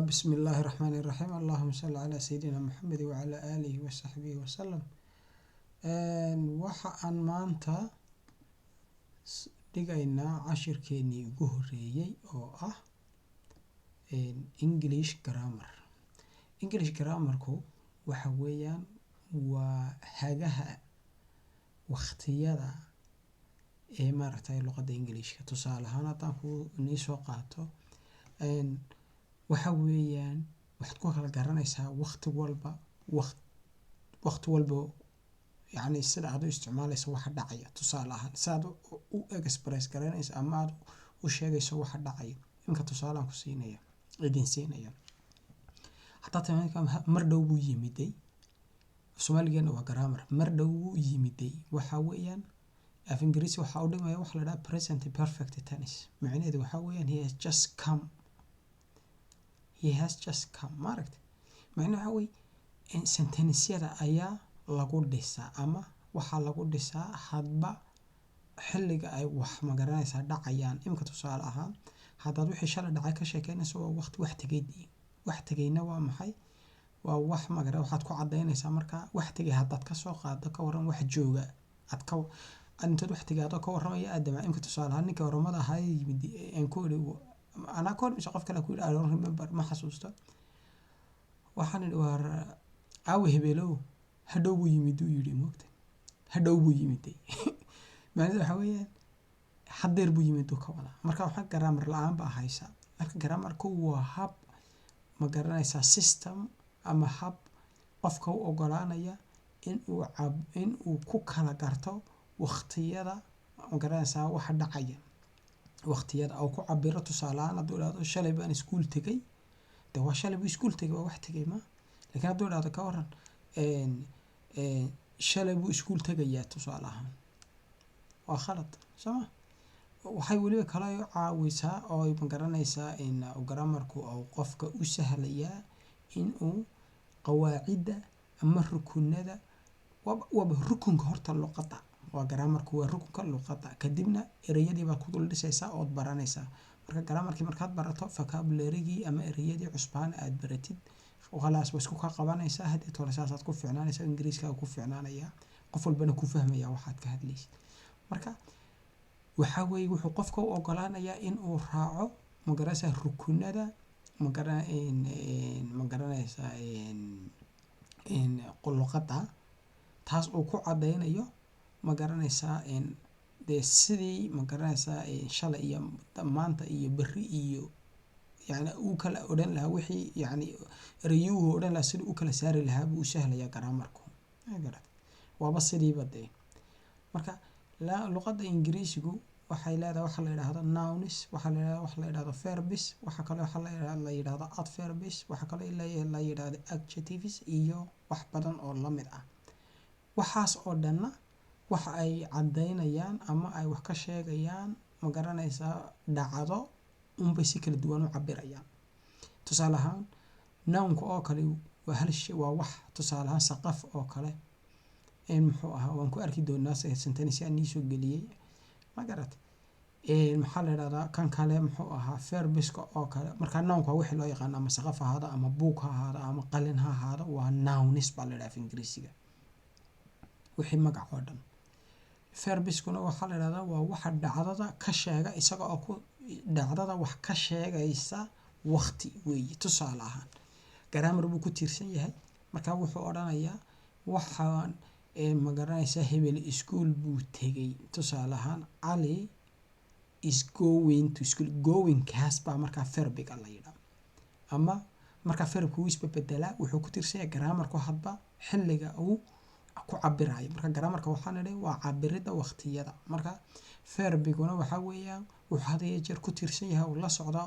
بسم الله الرحمن الرحيم، اللهم صل على سيدنا محمد وعلى آله وصحبه وسلم. Waxa aan maanta dhigaynaa cashirkeenii ugu horeeyey oo ah English grammar. English grammarku waxa weeyaan waa hagaha waqtiyada ee maaragtay luqadda Englishka. Tusaale ahaan, haddaan ku nii soo qaato, waxa weeyaan waxaad ku kala garanaysaa waqti walba, waqti walba, yacni sida aad u isticmaalayso waxa dhacaya. Tusaale ahaan, si aad u express garanayso ama aad u sheegayso waxa dhacaya. Iminka tusaalaan ku siinaya, idin siinaya. Haddaa timaadka "mar dhow buu yimiday", Soomaaligeena waa grammar. "Mar dhow buu yimiday" waxa weeyaan af Ingiriisi waxaa u dhigmaya waxa la dhaha present perfect tense. Macnaheedu waxa weeyaan "he has just come". "He has just come", maaragta? Macnaheedu waxa weeye sentensyada ayaa lagu dhisaa ama waxaa lagu dhisaa hadba xilliga ay wax, magaranaysaa, dhacayaan. Iminka tusaale ahaan, haddaad wixii shalay dhacay ka sheekeynayso, waa waqti wax tegay. Wax tegayna waa maxay? Waa wax magara waxaad ku cadaynaysaa markaa wax tegay. Haddaad kasoo qaado, ka waran wax jooga aad ka intood wax tegay adoo ka warramaya aadama? Iminka tusaale ahaan, ninka Oromada ahaa yimid aan ku idhi, anaa ka hor mise qof kale ku yidhi, I don't remember, ma xasuusto. Waxaan idhi, "Waar aawe hebelow?" "Hadhow buu yimid," uu yidhi. Moogta, "hadhow buu yimiday" macnaheedu waxa weeyaan haddeer buu yimid uu ka wadaa. Marka waxaa grammar la-aan baa haysa. Marka grammarku waa hab, ma garanaysaa, system ama hab qofka u ogolaanaya in uu ku kala garto waqtiyada, ma garanaysaa, waxa dhacaya, waqtiyada oo ku cabiro. Tusaale ahaan, hadduu idhahdo "shalay baan iskuul tegay", de waa shalay buu iskuul tegay, waa wax tegay ma. Laakiin hadduu idhahdo, ka waran "shalay buu iskuul tegayaa", tusaale ahaan, waa khalad, soo ma? Waxay weliba kala caawisaa oo ma garanaysaa in grammarku uu qofka u sahlayaa in uu qawaacidda ama rukunada, waaba rukunka horta luqadda. Waa grammarku, waa rukunka luqadda. Kadibna ereyadii baad ku dul dhisaysaa ood baranaysaa. Marka grammarkii markaad barato, vocabulary-gii ama ereyadii cusbaan aad baratid, khalaas, waa isku ka qabanaysaa. Haddii hore saasaad ku fiicnaanaysaa, Ingiriiskaaga ku fiicnaanaya, qof walbana ku fahmaya waxaad ka hadlaysid. Marka waxaa weeye wuxuu qofka u ogolaanayaa in uu raaco, ma garanaysaa, rukunada, ma garanaysaa, luqadda, taas uu ku cadaynayo, ma garanaysaa, dee sidii, ma garanaysaa, shalay iyo maanta iyo berri iyo yacni uu kala odhan lahaa wixii, yacni ereyuhu odhan lahaa, sidii u kala saari lahaa buu u sahlayaa grammarku. Ma garat? Waaba sidiiba dee. Marka luqadda Ingiriisigu waxay leedahay waxa la yidhaahdo nouns, waxaa la yidhahdo waxa la yidhahdo verbs, waxa kale waxa la yidhahdo adverbs, waxa kale la yidhahdo adjectives iyo wax badan oo la mid ah. Waxaas oo dhanna waxa ay caddaynayaan ama ay wax ka sheegayaan, ma garanaysaa, dhacdo unbay si kala duwan u cabirayaan. Tusaale ahaan, nounka oo kale waa hal shay, waa wax. Tusaale ahaan, saqaf oo kale, muxuu ahaa, waan ku arki doonaa sentence aan niisoo geliyey, ma garat? Maxaa la yidhahdaa kan kale, muxuu ahaa, verbiska oo kale. Marka nounka waa wixii loo yaqaano, ama saqaf ha ahaado ama buug ha ahaado ama qalin ha ahaado, waa nouns baa la yidhaha af Ingiriisiga, wixii magac oo dhan. Verbiskuna waxaa la yidhahdaa waa waxa dhacdada ka sheega, isaga oo ku dhacdada wax ka sheegaysa waqti weeye. Tusaale ahaan, grammar buu ku tiirsan yahay. Marka wuxuu odhanayaa waxaan, ma garanaysaa, hebel iskuul buu tegay. Tusaale ahaan, "Cali is going to school". Going kaas baa markaa verbiga la yidhaha, ama markaa verbku wuu isbebedelaa, wuxuu ku tiirsan yahay grammarku hadba xilliga uu ku cabirayo. Marka grammarka waxaan idhi waa cabiridda waqtiyada. Marka verbiguna waxaa weeyaan wuxuu had iyo jeer ku tiirsan yahay uu la socda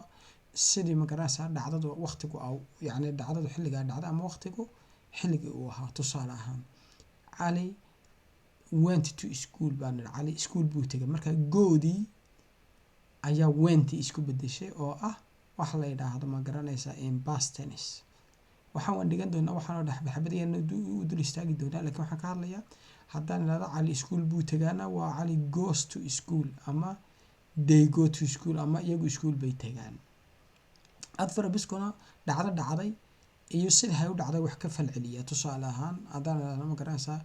sidii, ma garanaysaa, dhacdadu waqtigu au, yacni dhacdadu xilligaa dhacda ama waqtigu xilligii uu ahaa. Tusaale ahaan, "Cali went to school" baan nidhi, Cali school buu tegay. Marka go-dii ayaa went isku bedeshay oo ah wax la yidhaahdo, ma garanaysaa, in past tense. Waxaan waan dhigan doonaa, waxaan oo xabadayaan u dul istaagi doonaa. Laakiin waxaan ka hadlayaa, haddaan idhahdo "Cali school buu tegaana", waa "Cali goes to school" ama "they go to school" ama iyagu school bay tegaan. Adverbskuna dhacdo dhacday iyo sida hay u dhacday wax ka falceliya. Tusaale ahaan, haddaan idhahdo, ma garanaysaa,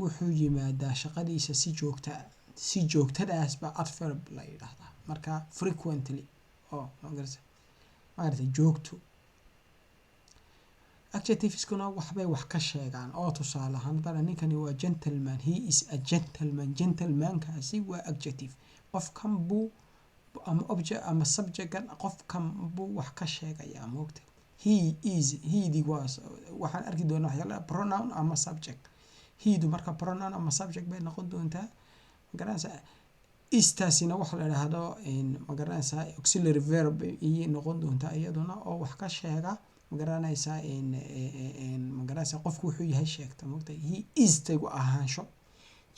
wuxuu yimaadaa shaqadiisa si joogta ah, si joogtadaas baa adverb la yidhaahdaa. Marka frequently oo ma garatay, joogto. Adjectiveskuna waxbay wax ka sheegaan, oo tusaale ahaan haddana ninkani waa gentleman, he is a gentleman. Gentlemankaasi waa adjective. Qofkan buu ama object ama subjectgan, qofkan buu wax ka sheegayaa, moogta. He is, he-di waa, waxaan arki doonaa waxyaala pronoun ama subject. He-du marka pronoun ama subject bay noqon doontaa, magaranaysaa. Is-taasina waxa la idhaahdo, ma garanaysaa, auxiliary verb ayay noqon doontaa iyaduna, oo wax ka sheega, ma garanaysaa, ma garanaysaa, qofku wuxuu yahay sheegta, moogta. He is tagu ahaansho.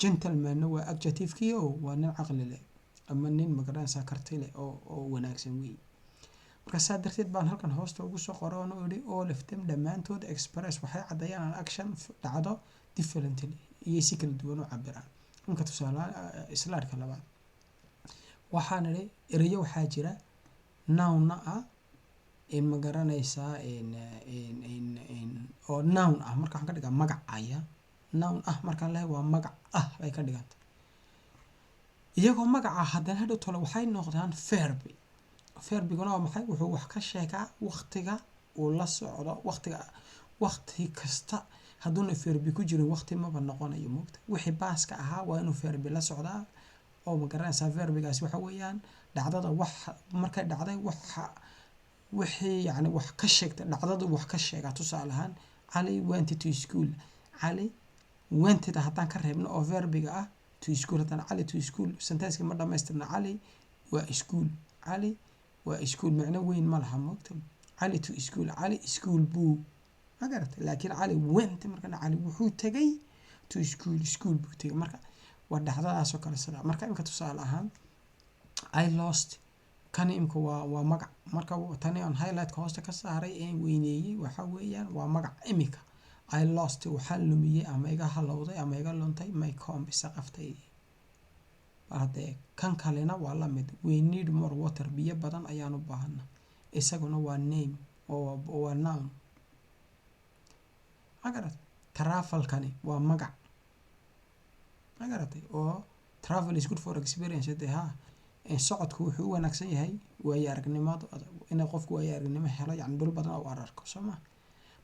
Gentlemanna waa adjectivekii, oo waa nin caqli leh ama nin, ma garanaysaa, karti leh oo wanaagsan wey. Marka saa darteed baan halkan hoosta ugu soo qoro oon idhi all of them, dhammaantood, express, waxay caddeeyaan, an action, dhacdo, differently, iyo si kala duwan u cabiraan. Imka tusaale, slideka labaad waxaan idhi ereyo waxaa jira nounna ah, ma garanaysaa, oo noun ah. Marka waxaan ka dhigaa magac aya noun ah. Markaan lehay waa magac ah bay ka dhiganta. Iyagoo magaca haddana hadhow tole waxay noqdaan verb. Verbiguna waa maxay? Wuxuu wax ka sheegaa waqtiga uu la socdo, waqtiga. Waqti kasta hadduuna verbi ku jirin, waqti maba noqonayo, moogta. Wixii past-ka ahaa waa inuu verbi la socdaa, oo ma garanaysaa, verbigaasi waxa weeyaan dhacdada wax markay dhacday, waxa wixii yacni wax ka sheegta, dhacdadu wax ka sheega. Tusaale ahaan, Cali went to school. Cali wentida haddaan ka reebno oo verbiga ah to school, haddaan Cali to school, sentenceka ma dhamaystirna. Cali waa school, Cali waa school, micno weyn ma laha, moogta. Cali to school, Cali school buu, ma garatay? Laakiin Cali went markana, Cali wuxuu tegay to school, school buu tegay. Marka waa dhacdadaasoo kale sidaa. Marka imika tusaale ahaan, I lost, kani imika waa magac. Marka tani aan highlightka hoosta ka saaray ee weyneeyey waxa weeyaan waa magac. Imika I lost, waxaan lumiyey ama iga halowday ama iga luntay, my comb, saqaftaydii. Bal haddee kan kalena waa la mid. We need more water, biyo badan ayaan u baahana. Isaguna waa name oo waa noun, ma garatay? Travelkani waa magac, ma garatay? Oo travel is good for experience dee. Ha, socodku wuxuu u wanaagsan yahay waayo aragnimada, inay qofku waayo aragnimo helo, yani dhul badan oo ararko, soo ma?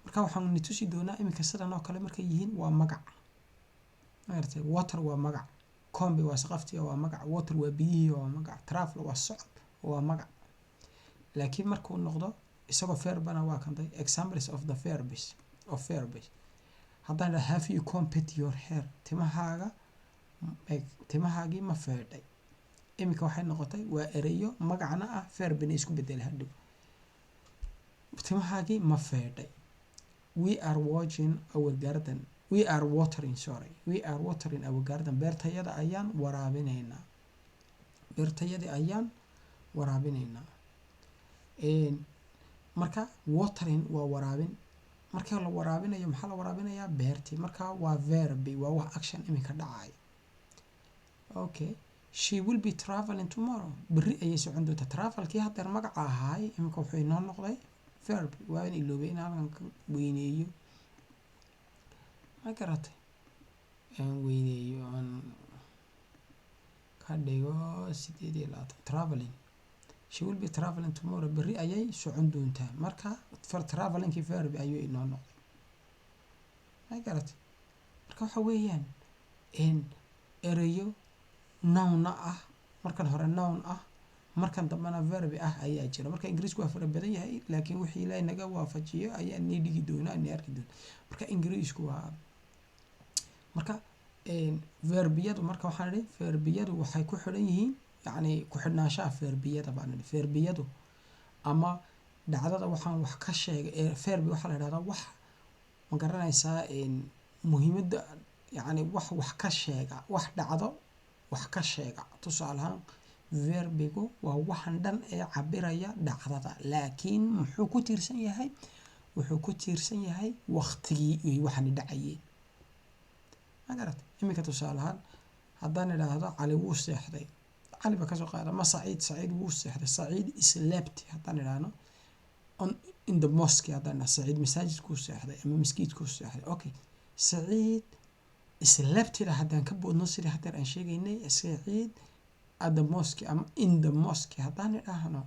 Marka waxaan ni tusi doonaa iminka sidan oo kale markay yihiin waa magac, ma garatay? Water waa magac, comb waa saqaftii, waa magac, water waa biyihii, waa magac, travel waa socod, waa magac. Laakiin markuu noqdo isagoo verbana waa kantay. Examples of the verbs, of verbs. Haddaan idhaha have you combed your hair, timahaaga, timahaagii ma feedhay? Iminka waxay noqotay waa ereyo magacna ah, verbina isku bedelay hadhow. Timahaagii ma feedhay? We are watching our garden, we are watering, sorry, we are watering our garden. Beertayada ayaan waraabinaynaa, beertayadii ayaan waraabinaynaa. Marka watering waa waraabin. Marka la waraabinayo, maxaa la waraabinayaa? Beertii. Marka waa verbi, waa wax action iminka dhacaya. Okay, she will be traveling tomorrow, berri ayay socon doontaa. Travelkii haddeer magaca ahaay iminka wuxuu inoo noqday verb. Waa in iloobay in halkan ka weyneeyo, ma garatay? Aan weyneeyo, aan ka dhigo 28. Traveling, she will be traveling tomorrow, berri ayay socon doontaa. Marka for travelingkii verb ayuu inoo noqday, ma garatay? Marka waxa weeyaan ereyo nounna ah, markan hore noun ah, markan dambena verbi ah ayaa jira. Marka Ingiriisku waa fara badan yahay, laakiin wixii Ilaahay naga waafajiyo ayaa nii dhigi doonaa, nii arki doona. Marka Ingiriisku waa, marka verbiyadu, marka waxaan idhi verbiyadu waxay ku xidhan yihiin, yacni ku xidhnaanshaha verbiyada baan idhi. Verbiyadu ama dhacdada waxaan wax ka sheegay ee verbi waxaa la idhahdaa wax, ma garanaysaa, muhiimadda, yacni wax ka sheega, wax dhacdo wax ka sheega. Tusaale ahaan, verbigu waa waxan dhan ee cabiraya dhacdada, laakiin muxuu ku tiirsan yahay? Wuxuu ku tiirsan yahay waqtigii ay waxani dhacayeen, ma garat? Iminka tusaale ahaan, haddaan idhaahdo Cali wuu seexday, Cali ba kasoo qaada, ma Saciid, Saciid wuu seexday, Saciid slept haddaan idhaahno. On in the mosque haddaan dhaha, Saciid masaajidkuu seexday ama maskiidkuu seexday. Okay, Saciid slept-ida haddaan ka boodno, sidii haddeer aan sheegaynay, Saciid at the mosque ama in the mosque haddaan idhaahno,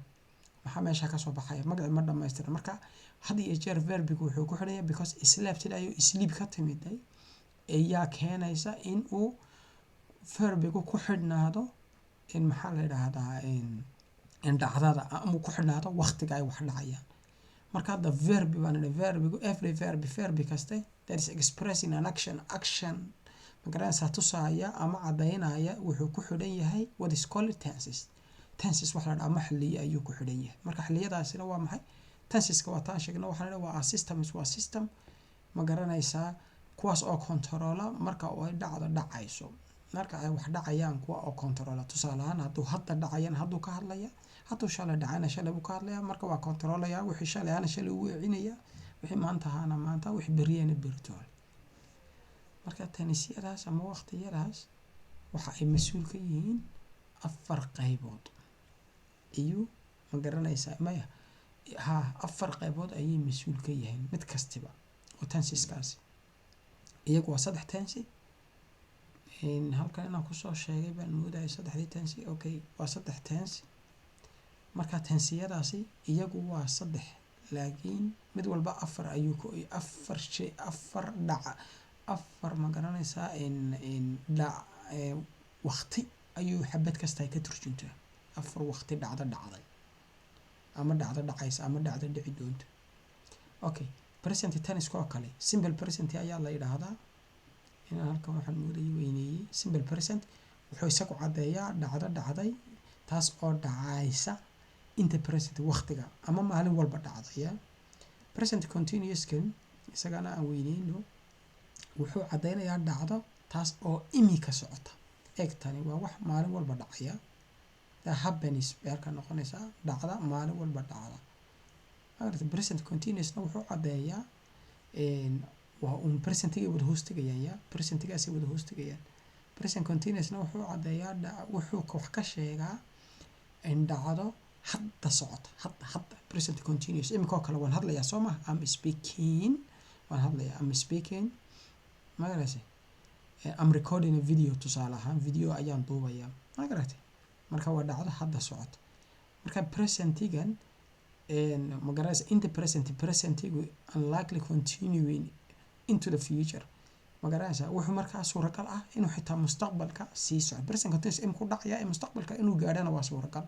maxaa meesha kasoo baxaya? Magaci ma dhamaystira. Marka had iyo jeer verbigu wuxuu ku xidhaya, because slept-ida ayuu sleep ka timiday, ayaa keenaysa in uu verbigu ku xidhnaado in, maxaa la yidhaahdaa, in dhacdada ama ku xidhnaado waqtiga ay wax dhacayaan. Marka hadda verbi baan idhi, verbigu, every verb, verbi kaste, that is expressing an action, action magaranaysaa tusaaya ama cadaynaya, wuxuu ku xidhan yahay what is called tenses. Tenses waxa la dhaha ama xiliye ayuu ku xidhan yahay. Marka xiliyadaasina waa maxay? Tenseska waa taan sheegna, waxaa la dhaha waa systems, waa system, ma garanaysaa, kuwaas oo controla marka ay dhacdo dhacayso, marka ay wax dhacayaan, kuwa oo controla. Tusaale ahaan, hadduu hadda dhacayan hadduu ka hadlaya, hadduu shalay dhacayna shalay buu ka hadlaya. Marka waa controlaya, wixii shalay ahana shalay uu weecinaya, wixii maanta ahaana maanta, wixii beriyana beritoole. Marka tenseyadaas ama waqtiyadaas waxa ay mas-uul ka yihiin afar qaybood iyo, ma garanaysaa, maya, ha, afar qaybood ayay mas-uul ka yihiin mid kastiba oo tenseskaasi. Iyagu waa saddex tense. Halkan inaan kusoo sheegay baan moodayay saddexdii tense. Okay, waa saddex tense. Marka tenseyadaasi iyagu waa saddex, laakiin mid walba afar ayuu ku, afar shay, afar dhac, afar, ma garanaysaa, dhac waqti ayuu xabad kasta ay ka turjuntaa, afar waqti, dhacdo dhacday ama dhacdo dhacaysa ama dhacdo dhici doonto. Okay, present tense oo kale simple present ayaa la yidhaahdaa. Inaan halkan waxaan moodayay weyneeyey. Simple present wuxuu isagu caddeeyaa dhacdo dhacday taas oo dhacaysa inta present waqtiga ama maalin walba dhacdaya. Present continuouskan isagana aan weyneyno, wuxuu caddeynayaa dhacdo taas oo imika socota. Eeg, tani waa wax maalin walba dhacaya. The happens bay halkan noqonaysaa, dhacda maalin walba dhacda magarata. Present continuousna wuxuu caddeeyaa waa un presentigay wada hoostegayaan, ya presentigaasay wada hoostegayaan. Present continuousna wuxuu caddeeyaa, wuxuu wax ka sheegaa in dhacdo hadda socota, hadda hadda. Present continuous imika oo kale waan hadlayaa, soo maha? I'm speaking, waan hadlayaa. I'm speaking, ma garatay? I'm recording a video, tusaale ahaan video ayaan duubayaa, ma garatay? Marka waa dhacdo hadda socota. Marka presentigan, ma garanaysa, in the present, presentigu unlikely continuing into the future, ma garanaysa, wuxuu markaa suuragal ah inuu xitaa mustaqbalka sii socdo. Present continuous imku dhacaya ee mustaqbalka inuu gaadhana waa suuragal.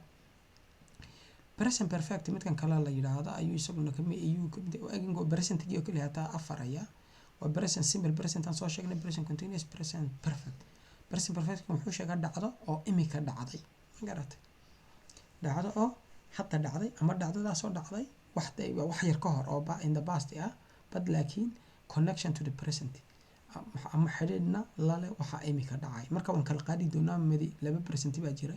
Present perfect midkan kale la yidhaahdo ayuu isaguna kami ayuu kamid egingo presentigii oo keliya hataa afar ayaa waa present simple, present aan soo sheegnay, present continuous, present perfect. Present perfect wuxuu sheegaa dhacdo oo imika dhacday, ma garatay, dhacdo oo hadda dhacday ama dhacdadaasoo dhacday wax wax yar ka hor oo in the past ah, but laakiin connection to the present ama xidhiidhna lale waxa imika dhacay. Marka waan kala qaadi doonaa. Midi laba present baa jira.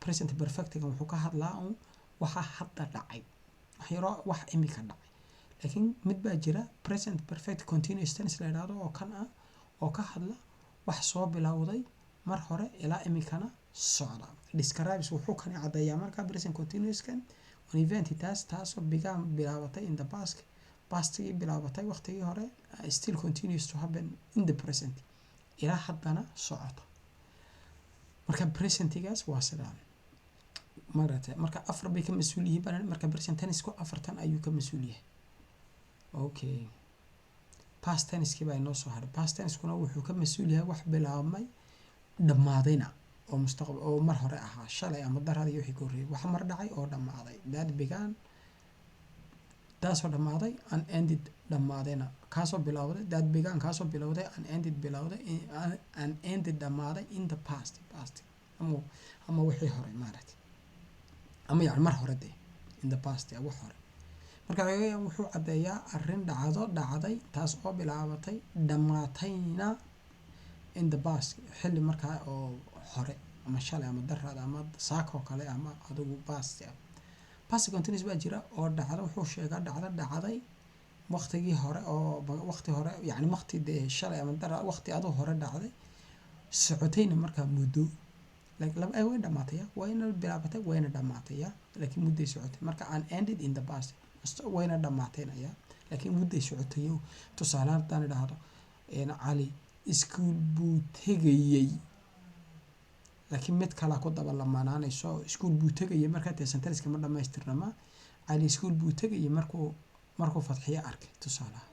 Present perfectiga wuxuu ka hadlaa un waxa hadda dhacay, wax yaroo wax imika dhacay. Laakiin mid baa jira present perfect continuous tense la yidhaahdo oo kan ah, oo ka hadla wax soo bilowday mar hore ilaa imikana socda. Describes, wuxuu kani caddeeyaa marka present continuouskan an event taasoo began, bilaabatay, in the past, pastigii bilaabatay, waqtigii hore, still continues to happen in the present, ilaa haddana socota. Marka presentigaas waa sidaa maaragtay. Marka afar bay ka mas-uul yihiin baan. Marka present tenseku afartan ayuu ka mas-uul yahay. Okay, past tensekii baa inoo soo haray. Past tensekuna wuxuu ka mas-uul yahay wax bilaabmay, dhammaadayna, oo mustaqbal oo mar hore ahaa, shalay ama darada iyo wixii ka horreeyay, wax mar dhacay oo dhammaaday. That began, taasoo dhammaaday, and ended, dhammaadayna, kaasoo bilowday, that began, kaasoo bilowday, and ended, bilowday, and ended, dhammaaday, in the past, past ama wixii hore maaragtay, ama yani mar hore dee, in the past, wax hore. Marka wuxuu caddeeyaa arrin, dhacdo dhacday taas oo bilaabatay, dhammaatayna in the past, xilli markaa oo hore ama shalay ama daraad ama saakoo kale ama adigu past ah. Past continuous baa jira oo dhacdo, wuxuu sheegaa dhacdo dhacday waqtigii hore oo waqti hore, yacni waqti dee shalay ama dara, waqti aduu hore dhacday, socotayna markaa muddo, like laba ay way dhamaataya, wayna bilaabatay, wayna dhamaataya, laakiin mudday socotay. Marka and ended in the past. Wayna dhammaateen ayaa, laakiin mudday socotayo. Tusaale, haddaan idhaahdo Cali iskuul buu tegayey, laakiin mid kalaa ku daba lamaanaanayso. Iskuul buu tegayay markaa dee sentence-ka ma dhamaystirna. Ma Cali iskuul buu tegayay markuu Fadxiya arkay, tusaalaha.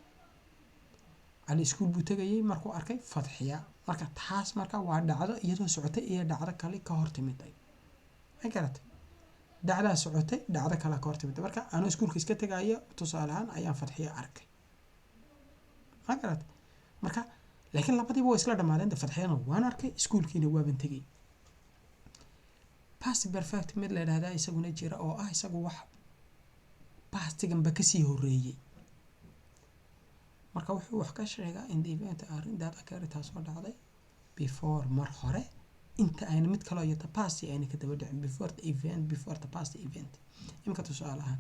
Cali iskuul buu tegayay markuu arkay Fadxiya. Marka taas marka waa dhacdo iyadoo socotay iyo dhacdo kale ka hor timiday. Ma garatay? Dhacdaa socotay, dhacdo kale ka hor timiday. Marka anuu iskuulka iska tegayo, tusaale ahaan, ayaan Fadxiya arkay. Ma garatay? Marka laakiin labadiiba waa isla dhamaadeen de. Fadxiyana waan arkay, iskuulkiina waaban tegay. Past perfect mid la yidhahdaa isaguna jira, oo ah isagu wax past-iganba kasii horeeyey. Marka wuxuu wax ka sheegaa in the event, arrin, that occurred, taasoo dhacday, before, mar hore, inta ayna mid kaloo iyata past ayna ka daba dhicin. Before the event, before the past event. Imika tusaale ahaan,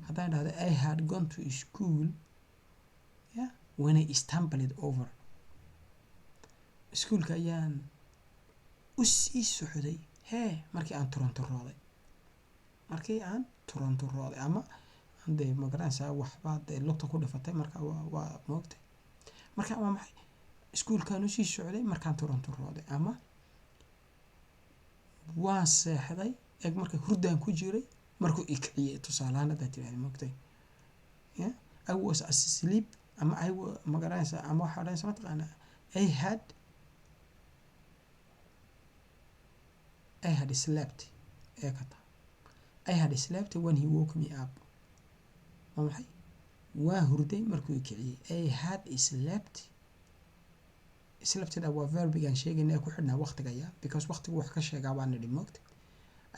haddaan dhahdo "I had gone to school," yeah, "when I stumbled over", iskuulka ayaan u sii socday hee markii aan turanturooday, markii aan turanturooday ama dee, magaranaysaa, waxbaa dee lugta ku dhifatay. Marka waa moogtay. Marka waa maxay? Iskuulkaan usii socday markaan turanturooday, ama waan seexday eeg marka hurdaan ku jiray markuu ikiciyey, tusaalahaan haddaad tirahda, moogtay? Yeah, I was asleep ama I magaranaysaa, ama waxaa odhanaysa, mataqaanaa, I had slept ee kata I had slept when he woke me up. Waa maxay? Waa hurday markuu ikiciyey. I had slept. Slept-ida waa verb-igaan sheegayna ee ku xidhnaa waqtigaya, because waqtigu wax ka sheegaa baan nidhi, moogta?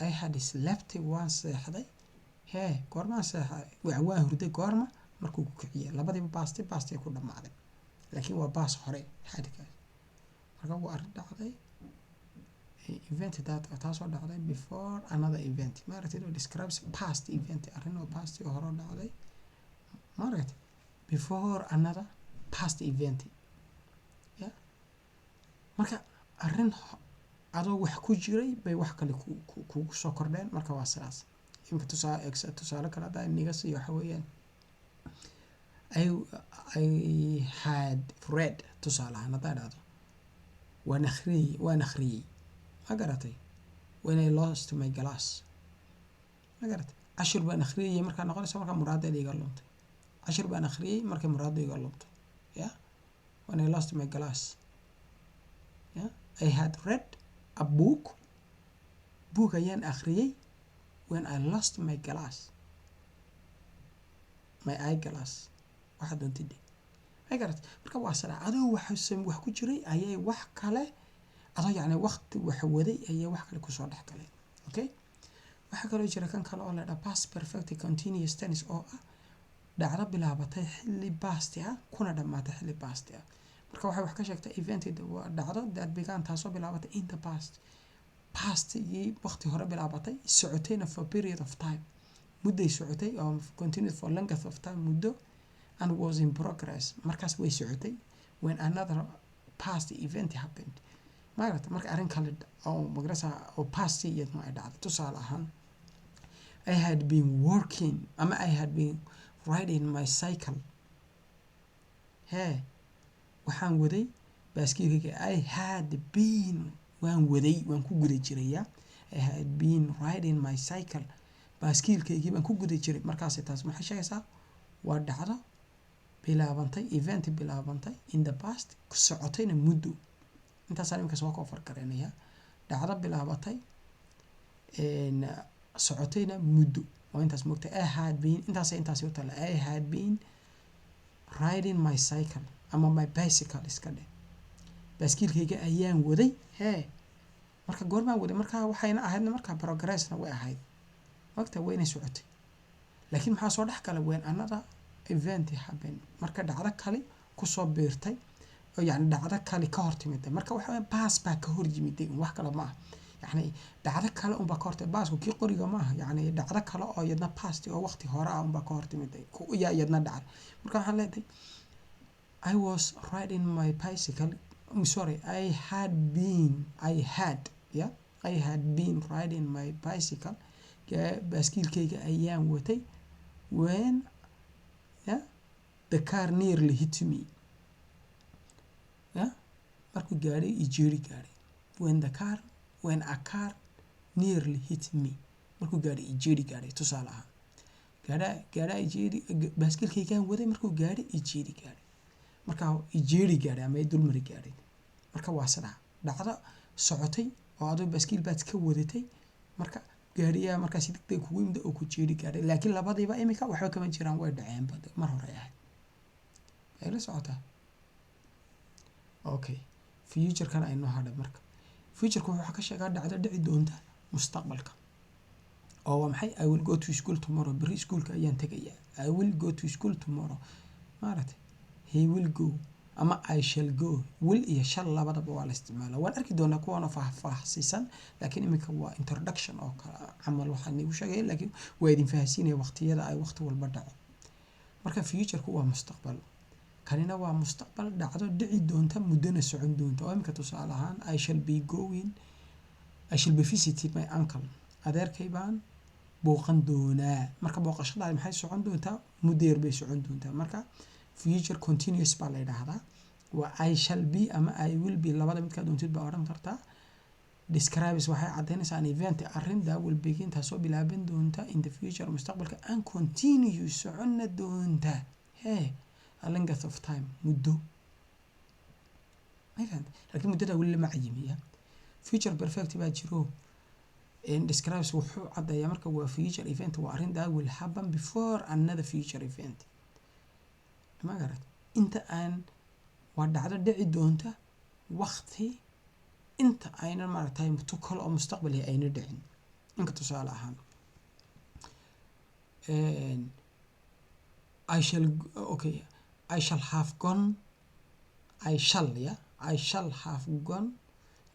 I had slept, waan seexday hee. Goormaan seexday? Waan hurday. Goorma? Markuu ku kiciyey. Labadiiba past-i past-i ku dhammaaday, laakiin waa past hore had-kaas. Marka waa arrin dhacday, event that, taasoo dhacday before another event, maaragtay? Describes past event, arrin oo past oo hore dhacday, maaragtay, before another past event. Yeah, marka arrin adoo wax ku jiray bay wax kale ku kugu soo kordheen. Marka waa sidaas. Imika tusaale kale haddaa iniga siiyo, waxa weeyaan I had read, tusaale ahaan haddaan dhahdo waan akhriyey, waan akhriyey, ma garatay, when I lost my glass. Ma garatay? Cashir baan akhriyayay markaa noqonaysa markaa muraadada iga luntay. Cashir baan akhriyey markay muraadada iga luntay. Yeah, when I lost my glass. Yeah, I had read a book, book ayaan akhriyey, when I lost my glass, my eye glass, waxaa doontid. Ma garatay? Marka waa sida adoo wax ku jiray ayay wax kale, adoo yacni waqti wax waday ayay wax kale kusoo dhex galeen. Okay, waxaa kaloo jira kan kale oo la dhaha past perfect continuous tense, oo ah dhacdo bilaabatay xilli past-i ah kuna dhammaatay xilli past-i ah. Marka waxay wax ka sheegtay event, waa dhacdo, that began, taasoo bilaabatay, in the past, past-igii waqti hore bilaabatay, socotayna for period of time, mudday socotay, oo continued for length of time, muddo, and was in progress, markaas way socotay, when another past event happened. Maaragta? Marka arrin kale oo magarasa oo past iyadna ay dhacday. Tusaale ahaan, I had been working ama I had been riding my cycle hee, waxaan waday baaskiilkayga. I had been, waan waday, waan ku guda jiraya. I had been riding my cycle, baaskiilkaygii baan ku guda jiray. Markaasi taas maxay sheegaysaa? Waa dhacdo bilaabantay, event bilaabantay in the past, socotayna muddo. Intaasaan iminka soo koofar garaynaya. Dhacdo bilaabatay, socotayna muddo, waa intaas, moogtay? I had been, intaas intaasi u tala. I had been riding my cycle ama my bicycle iska dheh, baaskiilkayga ayaan waday hee. Marka goormaan waday? Marka waxayna ahaydna marka progress-na way ahayd, mogta? Wayna socotay, laakiin maxaa soo dhex galay? When another event happen, marka dhacdo kale kusoo biirtay oo yacni dhacdo kale ka hor timiday. Marka waxa weya past baa ka hor yimiday, wax kale ma aha. Yacni dhacdo kale unbaa ka hortay. Past-ku kii qoriga ma aha. Yacni dhacdo kale oo iyadna past oo waqti hore ah unbaa ka hor timiday, yaa iyadna dhacday. Marka waxaan leedahay I was riding my bicycle, I'm sorry, I had been, I had, yeah, I had been riding my bicycle, baaskiilkayga ayaan watay. When, yeah, the car nearly hit me, yeah, markuu gaadhay ijeeri gaadhay. When the car, when a car nearly hit me, markuu gaadhay ijeeri gaadhay. Tusaale ahaan, gaadha gaadhaa ijeeri, baaskiilkaygaan waday, markuu gaadhay ijeeri gaadhay, markaa ijeeri gaadhay ama dulmari gaadhay. Marka waa sidaa, dhacdo socotay oo adoo baaskiil baad ka wadatay, marka gaariyaa markaa si degdeg kugu yimid oo ku jeeri gaadhay. Laakiin labadiiba imika waxba kama jiraan, way dhaceenba, mar hore ahayd. Ay la socotaa? Okay, futurekan aynoo hadhay. Marka futureka wuxuu ka sheegaa dhacdo dhici doonta mustaqbalka, oo waa maxay? I will go to school tomorrow, berri iskuulka ayaan tegayaa. I will go to school tomorrow, maaragtay? He will go ama I shall go. Will iyo shall labadaba waa la isticmaala. Waan arki doonaa kuwaanoo faahfaahsiisan, laakiin iminka waa introduction oo kale camal waxaan igu sheegaya, laakiin waa idin fahansiinaya waqtiyada ay waqti walba dhaco. Marka futureku waa mustaqbal, kanina waa mustaqbal, dhacdo dhici doonta, muddona socon doonta. Oo iminka tusaale ahaan, I shall be going, I shall be visiting my uncle, adeerkay baan booqan doonaa. Marka booqashadaadi maxay socon doontaa? Muddo yar bay socon doontaa. Marka future continuous baa la yidhaahdaa. Waa I shall be ama I will be, labada midkaa doontid baa odhan kartaa. Describes, waxay caddaynaysaa, an event, arrin, that will begin, taasoo bilaaban doonta, in the future, mustaqbalka, and continue, soconna doonta, hee, a length of time, muddo. Ma fahamtay? Laakiin muddadaa weli lama cayimiya. Future perfect baa jiro. Describes, wuxuu caddeeyaa, marka waa future event, waa arrin, that will happen before another future event. Ma garat? Inta aan, waa dhacdo dhici doonta waqti inta aynan, maaragtay, tu kale oo mustaqbali ayna dhicin. Inka tusaale ahaan, I shall, okay, I shall have gone, I shall, yeah, I shall have gone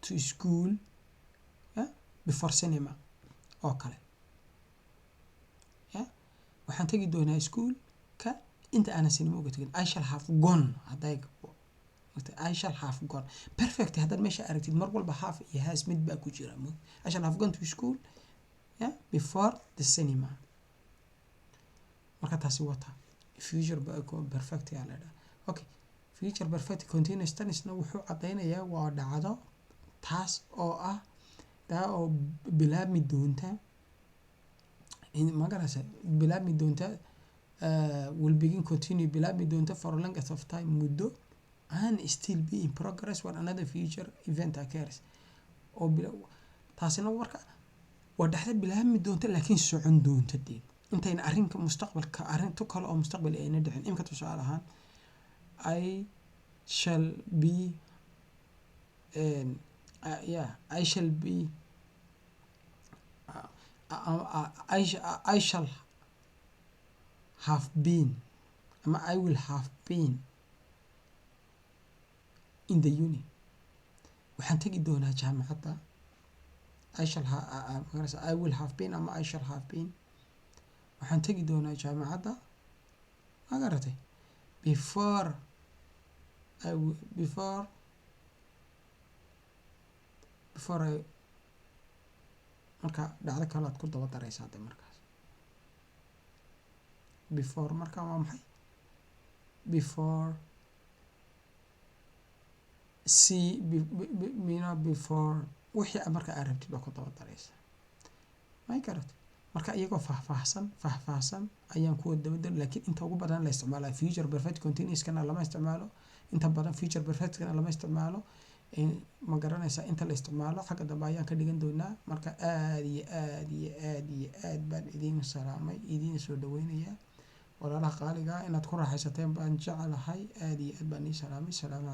to school, yeah, before cinema oo kale. Yeah, waxaan tegi doonaa schoolka inta aanan cinema uga tegin. I shall have gone, hadday I shall have gone perfect, haddaad meesha aragtid, mar walba have iyo has mid baa ku jira. I shall have gone to school, yeah, before the cinema. Marka taasi wata future perfect yaa la dhaha. Okay, future perfect continuous tense-na wuxuu caddeynayaa waa dhacdo taas oo ah taa oo bilaabmi doonta, ma garaysa, bilaabmi doonta, will begin, continue, bilaabmi doonta, for length of time, muddo, and still be in progress when another future event occurs. Oo taasina marka waa dhexda bilaabmi doonta laakiin socon doonta dee intayna arrinka mustaqbalka, arrinto kale oo mustaqbali ayna dhicin. Imka tusaale ahaan, I shall be, yeah, I shall be, I shall have been ama I will have been in the uni, waxaan tegi doonaa jaamacadda. I shall ha, I will have been ama I shall have been, waxaan tegi doonaa jaamacadda, ma garatay, before I before I. Marka dhacdo kale aad ku daba dareysaa de markaas before. Marka waa maxay before? C mina before wixii marka aad rabtid baa ku daba dareysaa, may garatay? Marka iyagoo faahfaahsan faahfaahsan ayaan kuwa dabadar, laakiin inta ugu badan la isticmaala future perfect continuous-kana lama isticmaalo inta badan, future perfect-kana lama isticmaalo. Ma garanaysaa? Inta la isticmaalo xagga dambe ayaan ka dhigan doonaa. Marka aada iyo aada iyo aada iyo aad baan idiin salaamay, idiin soo dhaweynayaa, walaalaha qaaliga. Inaad ku raaxaysateen baan jeclahay. Aada iyo aad baan ii salaamay. Salaamu.